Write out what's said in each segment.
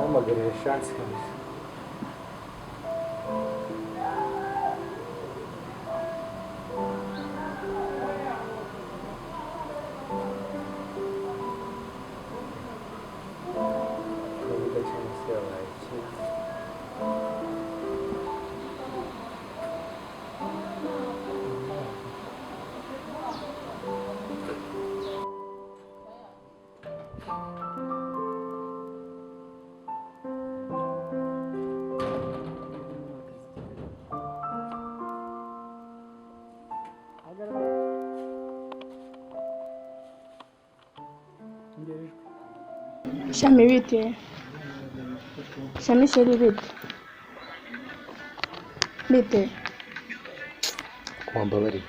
Ndahamagarira Chance kabisa. Kabuga Chance yabaye iki? Shami, bite? Shami chéri, bite? Bite? Wambabariye?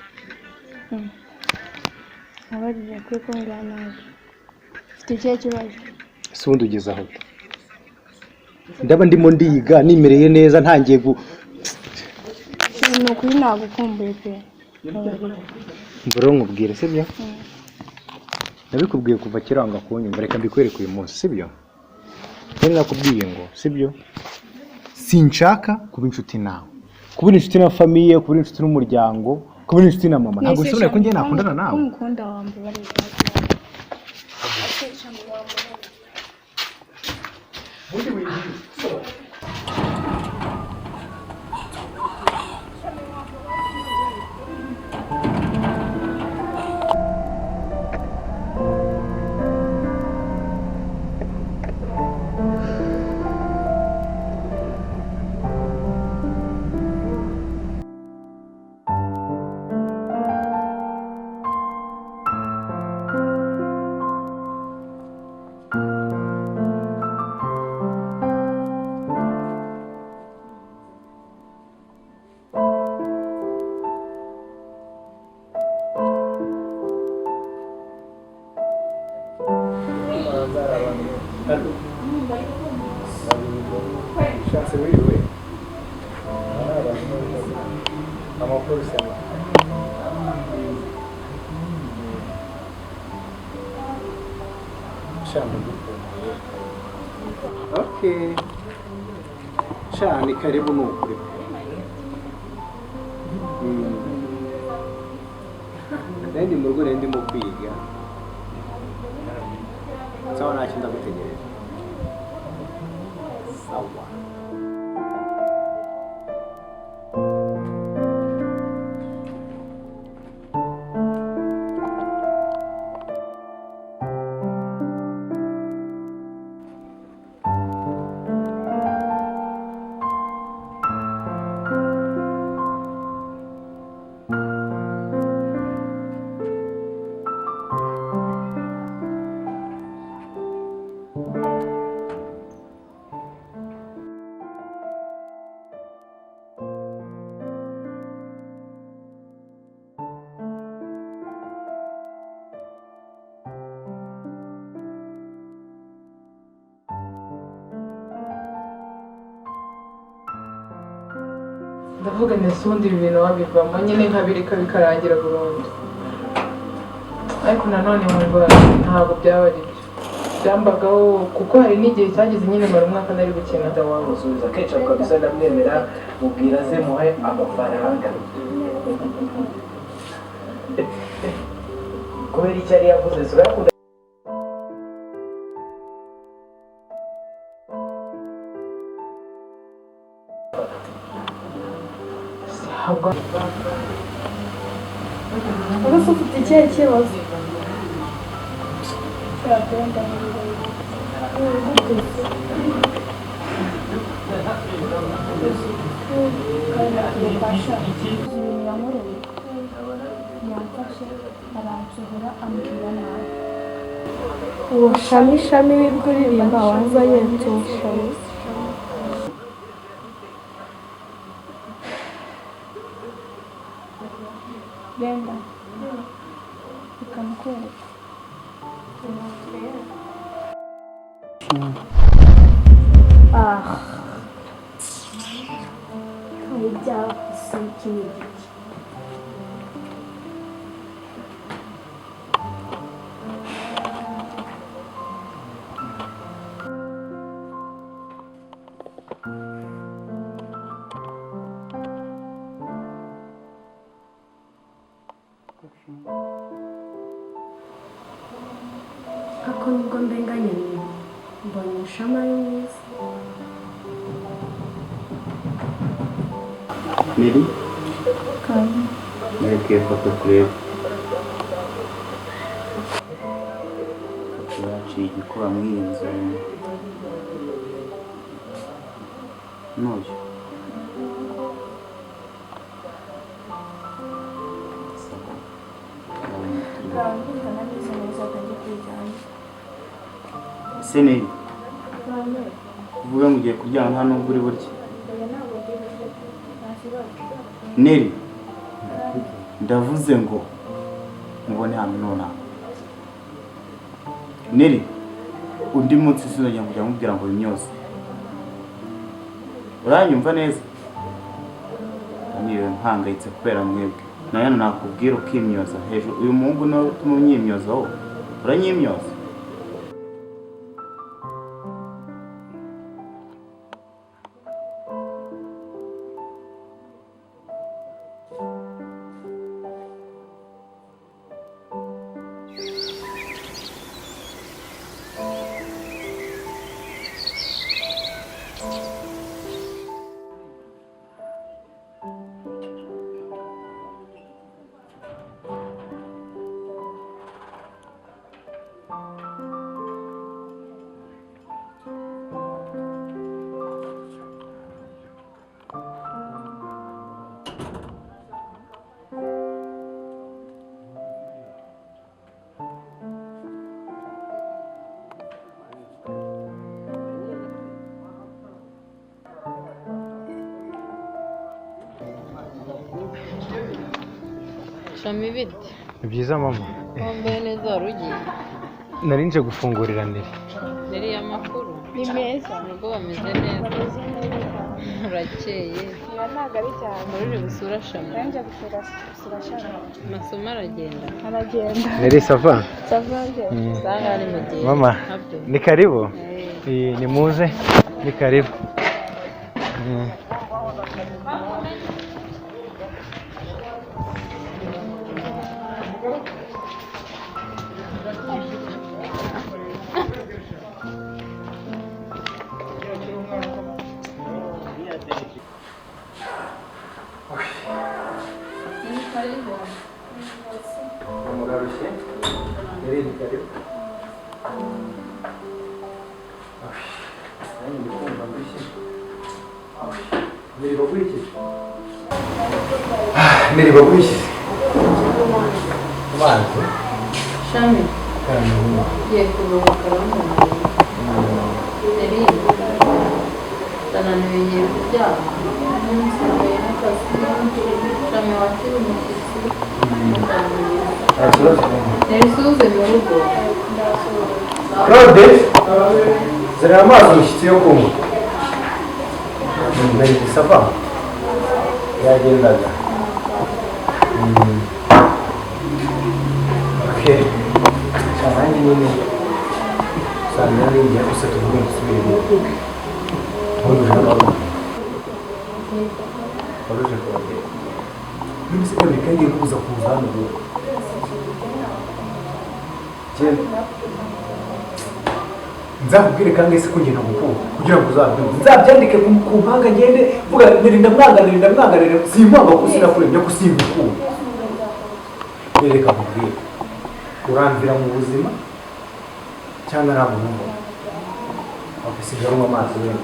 Abarira kuri kumbwira nabi. Ufite ikihe kibazo? Ese ubundi ugeze aho ute? Ndaba ndimo ndiga nimereye neza, ntangiye gu Chéri, ni ukuri nagukumbuye pe. Mbabarira. Mbere nkubwire, sibyo? Nabikubwiye kuva kera wanga kunyumva, reka mbikwereke uyu munsi, sibyo? Nari nakubwiye ngo, sibyo, sinshaka kuba inshuti nawe, kuba inshuti na famille, kuba inshuti n'umuryango, kuba inshuti na mama, ntabwo bisobanuye ko njye nakundana nawe. Ko ngukunda, wambabarira. Ese Shami, wambabarira? Chance, wiriwe? Amakuru sema? Sha, ndagukumbuye. Okay, sha, ni karibu, ni ukuri. Nari ndi mu rugo, nari ndimo kwiga. Sawa, ntacyo, ndagutegereje. Sawa. Ndavuga nti ese ubundi ibi bintu wabivamo nyine nkabireka bikarangira burundu? Ariko nanone nkumva ntabwo byaba ari byo byambagaho, kuko hari n'igihe cyageze nyine mara umwaka nari gukina. Wamusubiza kenshi kabisa, ndamwemera, mubwira aze muhe amafaranga kubera icyo yari yavuze turayakunda. Ntabwo. Ubuse ufite ikihe kibazo? Ushobora kuba ndamubwira ubufasha. Ibintu yankoreye, yamfashe aransohora, ambwira nabi. Uwo Shami, Shami wibwo uririmba wazanye tu Shami. Brenda, reka mukwereke. Ah, ibyaha iki ni igiki? Ako nubwo ndenganya mbonye Shama ari mwiza. Neri? Nereka iyo foto turebe. Ifoto yaciye igikuba muri iyi nzu. N'uyu. Ese Neri, uvuga ngo ugiye kuryama hano nubwo uri burye. Neri, ndavuze ngo mubone hano nonaha. Neri, undi munsi sinzongera kujya mubwira ngo bimyoze. Uranyumva neza? Niwe mpangayitse kubera mwebwe. Nawe nakubwira ukimyoza hejuru. Uyu muhungu nawe utuma unyimyoza wowe. Uranyimyoza? Shami bite? Ni byiza mama. Wambaye neza wari ugiye? Nari nje gufungurira Neri. Neri y'amakuru? Ni meza. Nubwo bameze neza. Bameze neza cyane. Urakeye. Niba ntabwo ari cyane. Wari uri gusura Shami? Nari nje gusura Shami. Amasomo aragenda? Aragenda. Neri sava? Sava je. Saha ari mu gihe. Mama, ni karibu. Ni muze, ni karibu. Neri bagushyize amazi. Shami, ngiye kuruhuka urambona. Neri, ndananiwe ngiye kuryama. Nsigaye n'akazi kenshi. Shami wakira umushyitsi. Nta kibazo. Neri suze mu rugo. Claude, zana amazi umushyitsi yo kunywa. Neri sava? Yagendaga. Okay. Cyane nyine usanga ngiye gusa tuvuge nsubire mu ubundi uje hano. Waruje kongera. None se kabiri kangiye kubuza kuza hano ubu. Nzakubwire kangahe se ko njye ntagukunda kugira ngo uzabyumve. Nzabyandike ku mpanga ngende mvuga neri ndamwanga neri ndamwanga neri simwanga kuko sinakuremye ko simbikunda. Reka nkubwire, uramvira mu buzima cyangwa ntabwo numva. Wakwisiga unywa amazi wenda.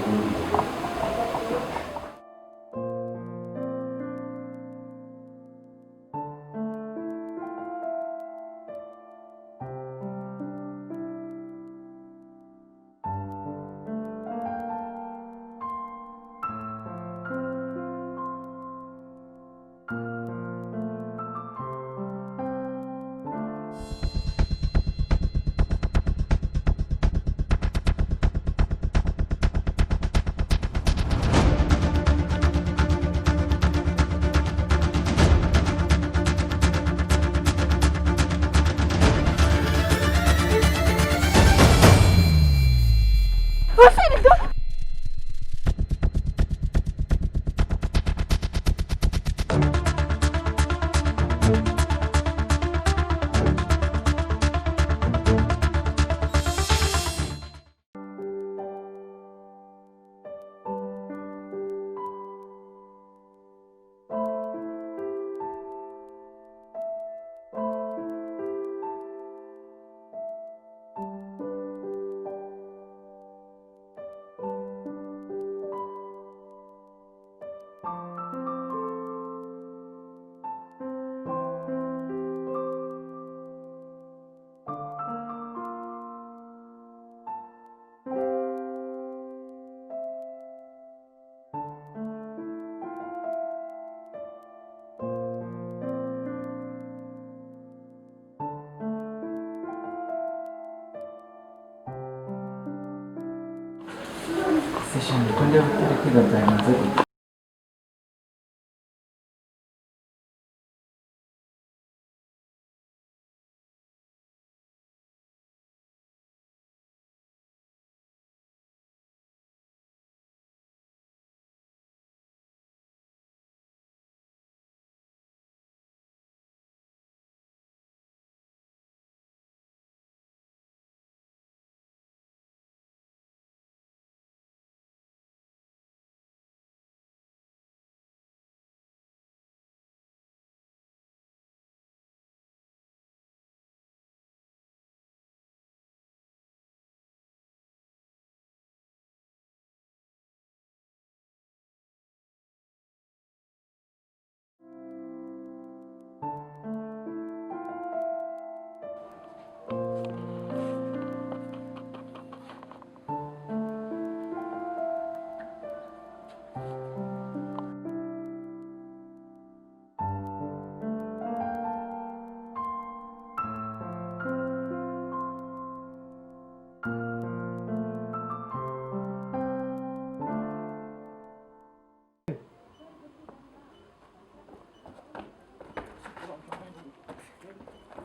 Shami, ko ndeba utari kwiga byagenze gute?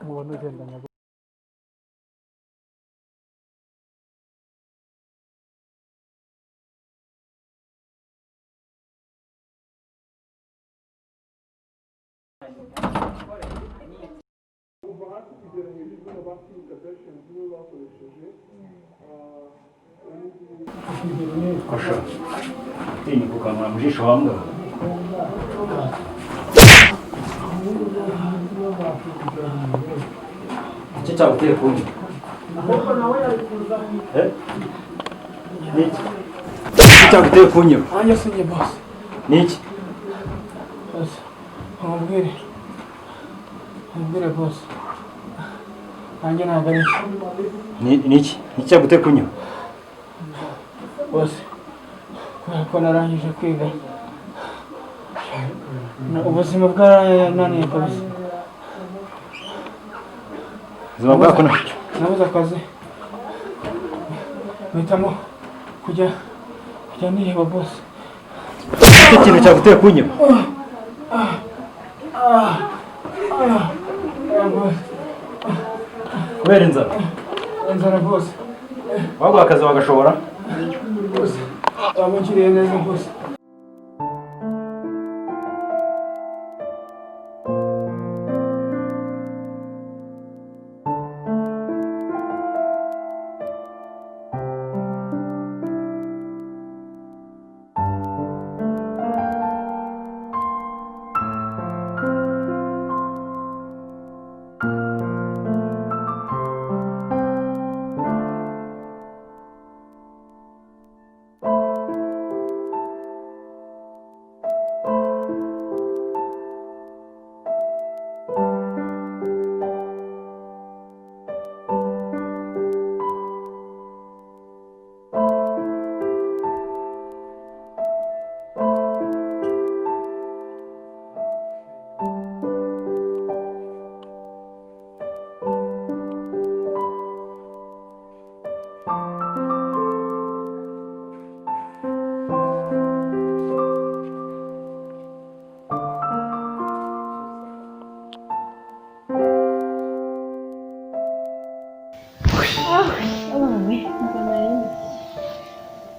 Mubona ugenda nyabugogo. Kosha tinyuka ukankura mu jisho wa mbwa. Icyo cyaguteye kundi? Eh? Niki? Icyo cyaguteye kunyura? Nanjye sinjye boss. Niki? Boss, umubwire. Umubwire boss. Nanjye ntabwo ari Ni niki? Niki cyaguteye kunyura? Boss, kubera ko narangije kwiga. Ubuzima bwarananiye kabisa. Ubuzima bwako nabuze akazi. Mpitamo kujya niheba boss. Icyo kintu cyaguteye kunyura? Kubera inzara? Inzara boss. Baguha akazi bagashobora? Boss, bamugiriye neza boss.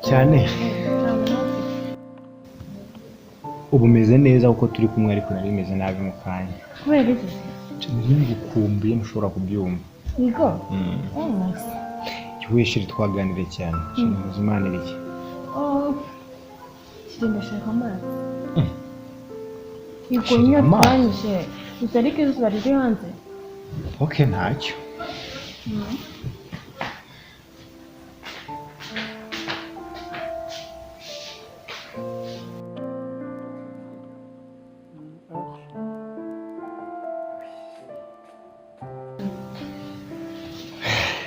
Cyane ubu meze neza kuko turi kumwe, ariko nari meze nabi mu kanya. Kubera iki? Nari ngukumbuye ntushobora kubyumva. Yego. Yewe shiri twaganire cyane. Shiri muzimanire iki? Oh. Shiri ndashaka amazi. Yego nyatwanyije. Utariko izuba riri hanze. Okay, ntacyo.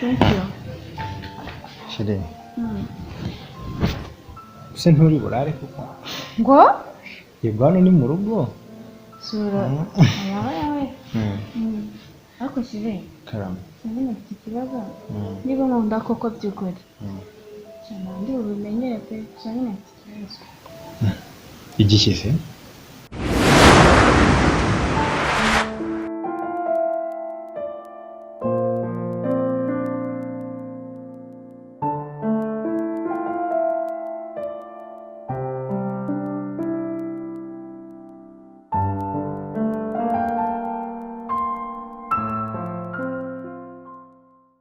Thank you. Shiri. Se nturi burare kuko? Ngo? Yego hano ni mu rugo. Sura. Yawe yawe. Ariko Shiri. Karame. Sinzi mfite ikibazo. Niba nkunda koko by'ukuri. Ndi bubimenyere pe, gusa nyine mfite ikibazo. Igiki se?